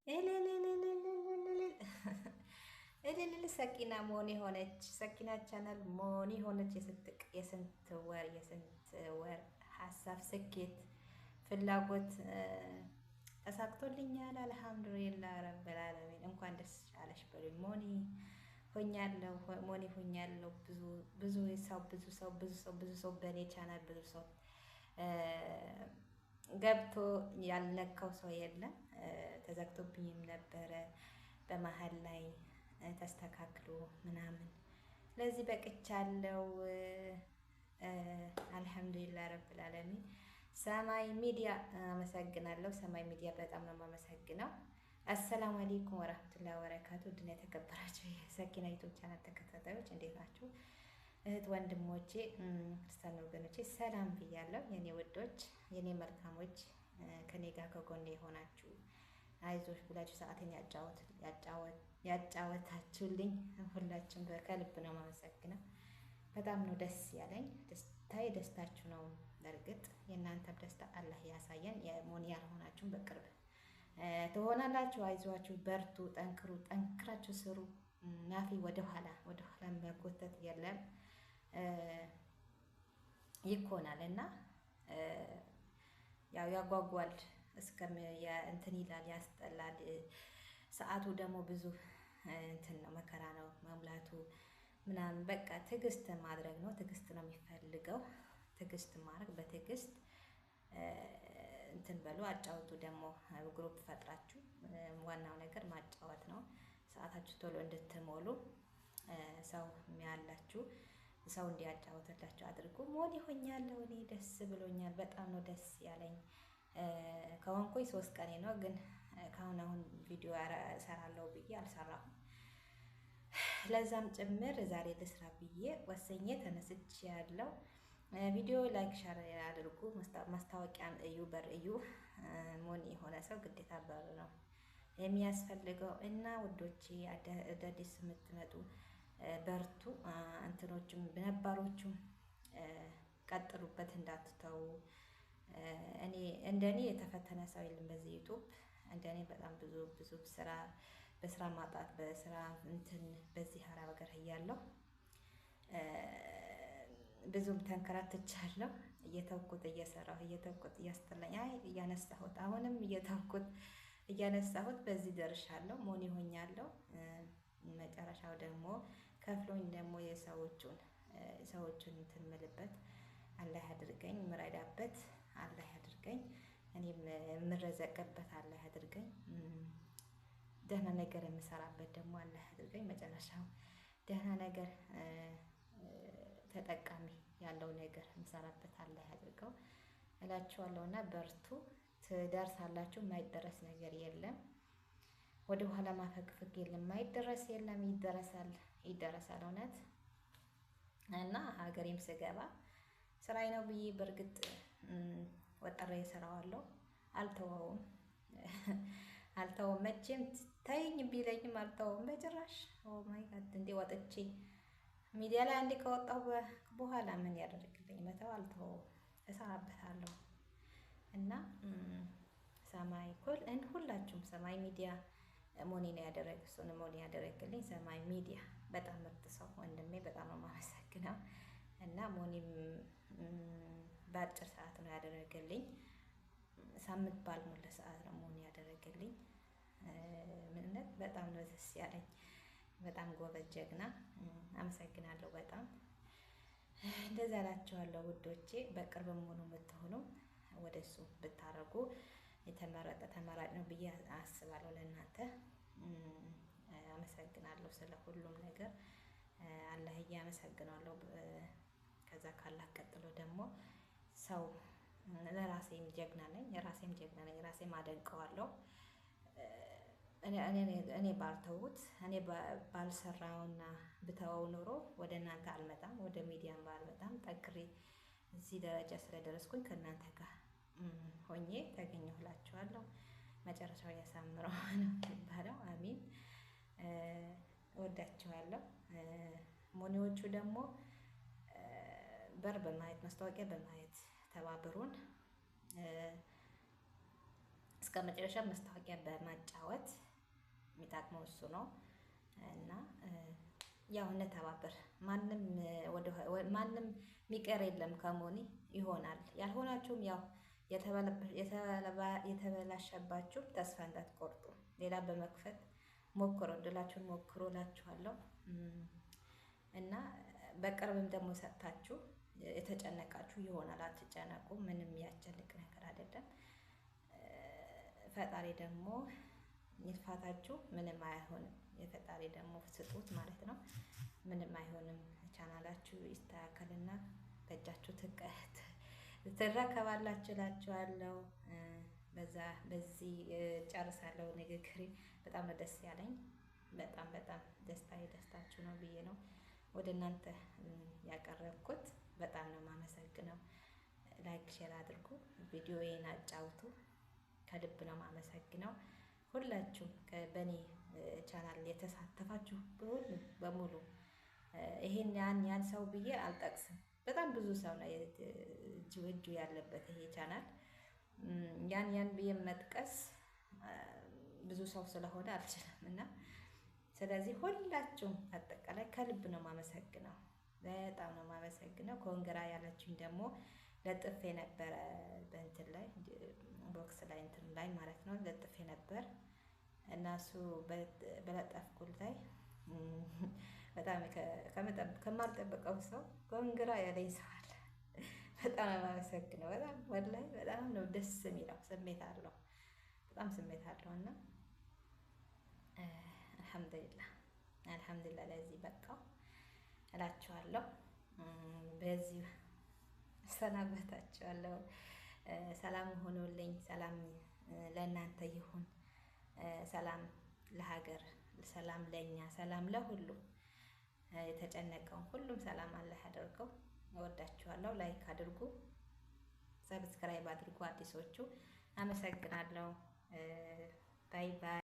እልልልልልልልል እልልል ሰኪና money ሆነች። ሰኪና ቻናል money ሆነች። የስንት ወር ሀሳብ ስኬት ፍላጎት ተሳክቶልኛል። አልሐምዱሊላህ ረብል ዓለሚን። እንኳን ደስ አለሽ በሉኝ። Money ሆኛለሁ፣ money ሆኛለሁ። ብዙ ብዙ ሰው ብዙ ሰው ብዙ ሰው ብዙ ሰው በእኔ ቻናል ብዙ ሰው ገብቶ ያልነካው ሰው የለም። ተዘግቶብኝም ነበረ በመሀል ላይ ተስተካክሎ ምናምን ለዚህ በቅቻለሁ። አልሐምዱሊላህ ረብል ዓለሚን። ሰማይ ሚዲያ አመሰግናለሁ። ሰማይ ሚዲያ በጣም ነው የማመሰግነው። አሰላሙ አለይኩም ወራህመቱላሂ ወበረካቱ። ድና የተከበራችሁ የሰኪና ዩቲዩብ ቻናል ተከታታዮች እንዴት ናችሁ? እህት ወንድሞቼ፣ ክርስቲያን ወገኖቼ ሰላም ብያለሁ። የኔ ውዶች፣ የኔ መልካሞች፣ ከኔ ጋር ከጎኔ የሆናችሁ አይዞሽ ብላችሁ ሰዓቴን ያጫወታችሁልኝ ሁላችሁም ከልብ ነው የማመሰግነው። በጣም ነው ደስ ያለኝ። ደስታዬ ደስታችሁ ነው። በእርግጥ የእናንተም ደስታ አላህ ያሳየን። የሞኒ ያልሆናችሁም በቅርብ ትሆናላችሁ። አይዟችሁ፣ በርቱ፣ ጠንክሩ፣ ጠንክራችሁ ስሩ። ናፊ ወደኋላ ወደኋላ መጎተት የለም ይኮናል እና ያው ያጓጓል እስከ እንትን ይላል፣ ያስጠላል። ሰዓቱ ደግሞ ብዙ እንትን ነው፣ መከራ ነው መሙላቱ ምናምን። በቃ ትዕግስት ማድረግ ነው። ትዕግስት ነው የሚፈልገው። ትዕግስት ማድረግ በትዕግስት እንትን በሉ፣ አጫውቱ። ደግሞ group ፈጥራችሁ ዋናው ነገር ማጫወት ነው። ሰዓታችሁ ቶሎ እንድትሞሉ ሰው ያላችሁ ሰው እንዲያጫወትላችሁ አድርጉ። Money ሆኛለሁ እኔ ደስ ብሎኛል። በጣም ነው ደስ ያለኝ። ከሆንኩኝ 3 ቀኔ ነው፣ ግን ከአሁን አሁን ቪዲዮ እሰራለሁ ብዬ አልሰራሁም። ለዛም ጭምር ዛሬ ልስራ ብዬ ወሰኜ ተነስቼ ያለው ቪዲዮ like share አድርጉ። ማስታወቂያን እዩ፣ በር እዩ። Money የሆነ ሰው ግዴታ በር ነው የሚያስፈልገው እና ውዶቼ አዳዲስ የምትመጡ በርቱ። እንትኖቹም ነባሮቹም ቀጥሉበት እንዳትተዉ። እኔ እንደኔ የተፈተነ ሰው የለም በዚህ ዩቱብ። እንደኔ በጣም ብዙ ብዙ ስራ በስራ ማጣት በስራ እንትን በዚህ አረብ ሀገር እያለሁ ብዙም ተንከራትቻለሁ። እየተውኩት እየሰራሁ እየተውኩት እያስጠላኝ አይ እያነሳሁት አሁንም እየተውኩት እያነሳሁት በዚህ ደርሻለሁ። Money ሆኛለሁ። መጨረሻው ደግሞ ከፍሎኝ ደግሞ የሰዎቹን ሰዎቹን እንትን ምልበት አላህ ያድርገኝ። ምረዳበት አላህ ያድርገኝ። እኔም የምረዘቅበት አላህ ያድርገኝ። ደህና ነገር የምሰራበት ደግሞ አላህ ያድርገኝ። መጨረሻው ደህና ነገር ተጠቃሚ ያለው ነገር የምሰራበት አላህ ያድርገው እላችኋለሁ። እና በርቱ፣ ትደርሳላችሁ። የማይደረስ ነገር የለም። ወደ ኋላ ማፈግፈግ የለም። የማይደረስ የለም። ይደረሳል፣ ይደረሳል። እውነት እና ሀገሬም ስገባ ስራዬ ነው ብዬ በእርግጥ ወጥሬ እሰራዋለሁ። አልተወውም፣ አልተወውም። መቼም ተይኝ ቢለኝም አልተወውም በጭራሽ። Oh my God፣ እንዴ ወጥቼ ሚዲያ ላይ አንዴ ከወጣሁ በኋላ ምን ያደርግልኝ? መተው አልተወውም፣ እሰራበታለሁ። እና ሰማይ ኮል ሁላችሁም ሰማይ ሚዲያ money ነው ያደረግ እሱን money ያደረግልኝ ሰማይ ሚዲያ በጣም ምርጥ ሰው ወንድሜ፣ በጣም ነው የማመሰግነው። እና money ም በአጭር ሰዓት ነው ያደረገልኝ። ሳምንት ባልሞላ ሰዓት ነው money ያደረገልኝ። ምንነት በጣም ነው ደስ ያለኝ። በጣም ጎበዝ ጀግና፣ አመሰግናለሁ በጣም። እንደዛ እላችኋለሁ ውዶቼ። በቅርብ መሆኑ የምትሆኑ ወደ እሱ ብታረጉ የተመረጠ ተመራጭ ነው ብዬ አስባለሁ። ለእናንተ አመሰግናለሁ ስለ ሁሉም ነገር አላህዬ አመሰግናለሁ። ከዛ ካላህ ቀጥሎ ደግሞ ሰው ለራሴም ጀግና ነኝ፣ ራሴም ጀግና ነኝ፣ ራሴም አደንቀዋለሁ። እኔ ባልተውት እኔ ባልሰራውና ብተወው ኖሮ ወደ እናንተ አልመጣም፣ ወደ ሚዲያም ባልመጣም ጠንክሬ እዚህ ደረጃ ስለደረስኩኝ ከእናንተ ጋር ሆኜ ተገኘሁላችኋለሁ። መጨረሻው ያሳምረው ነው የሚባለው። አሚን። እወዳችኋለሁ። Money ዎቹ ደግሞ በር በማየት ማስታወቂያ በማየት ተባብሩን። እስከ መጨረሻ ማስታወቂያ በማጫወት የሚጠቅመው እሱ ነው። እና ያው እንተባበር። ማንም ወደ ማንም የሚቀር የለም ከሞኒ ይሆናል። ያልሆናችሁም ያው የተበላሸባችሁ ተስፋ እንዳትቆርጡ ሌላ በመክፈት ሞክሩ፣ እድላችሁን ሞክሩ እላችኋለሁ። እና በቅርብም ደግሞ ሰጥታችሁ የተጨነቃችሁ ይሆናል። አትጨነቁ። ምንም የሚያስጨንቅ ነገር አይደለም። ፈጣሪ ደግሞ ይልፋታችሁ ምንም አይሆንም። የፈጣሪ ደግሞ ስጡት ማለት ነው። ምንም አይሆንም። ቻናላችሁ ይስተካከልና በእጃችሁ ትረከባላችሁ እላችኋለሁ። በዛ በዚህ ጨርሳለሁ ንግግሬ። በጣም ነው ደስ ያለኝ። በጣም በጣም ደስታ ደስታችሁ ነው ብዬ ነው ወደ እናንተ ያቀረብኩት። በጣም ነው የማመሰግነው። Like share አድርጉ፣ ቪዲዮዬን አጫውቱ። ከልብ ነው የማመሰግነው። ሁላችሁም በእኔ ቻናል የተሳተፋችሁ ሁሉ በሙሉ ይሄን ያን ያን ሰው ብዬ አልጠቅስም። በጣም ብዙ ሰው ነው እጁ እጁ ያለበት ይሄ ቻናል። ያን ያን ብዬ መጥቀስ ብዙ ሰው ስለሆነ አልችልም እና ስለዚህ ሁላችሁም አጠቃላይ ከልብ ነው የማመሰግነው። በጣም ነው የማመሰግነው። Congra ያላችሁኝ ደግሞ ለጥፌ ነበረ በእንትን ላይ box ላይ እንትን ላይ ማለት ነው ለጥፌ ነበር እና እሱ በለጠፍኩት ላይ በጣም ከማልጠብቀው ሰው congra ያለኝ ሰው አለ። በጣም ነው የማመሰግነው። በጣም ወላሂ በጣም ነው ደስ የሚለው፣ ስሜት አለው፣ በጣም ስሜት አለው እና አልሐምዱሊላህ አልሐምዱሊላህ ለዚህ በቃው እላችኋለሁ። በዚህ እሰናበታችኋለሁ። ሰላም ሆኖልኝ፣ ሰላም ለእናንተ ይሁን። ሰላም ለሀገር፣ ሰላም ለእኛ፣ ሰላም ለሁሉ የተጨነቀውን ሁሉም ሰላም አላህ ያደርገው። እወዳችኋለሁ። Like አድርጉ፣ subscribe አድርጉ አዲሶቹ። አመሰግናለሁ። Bye bye።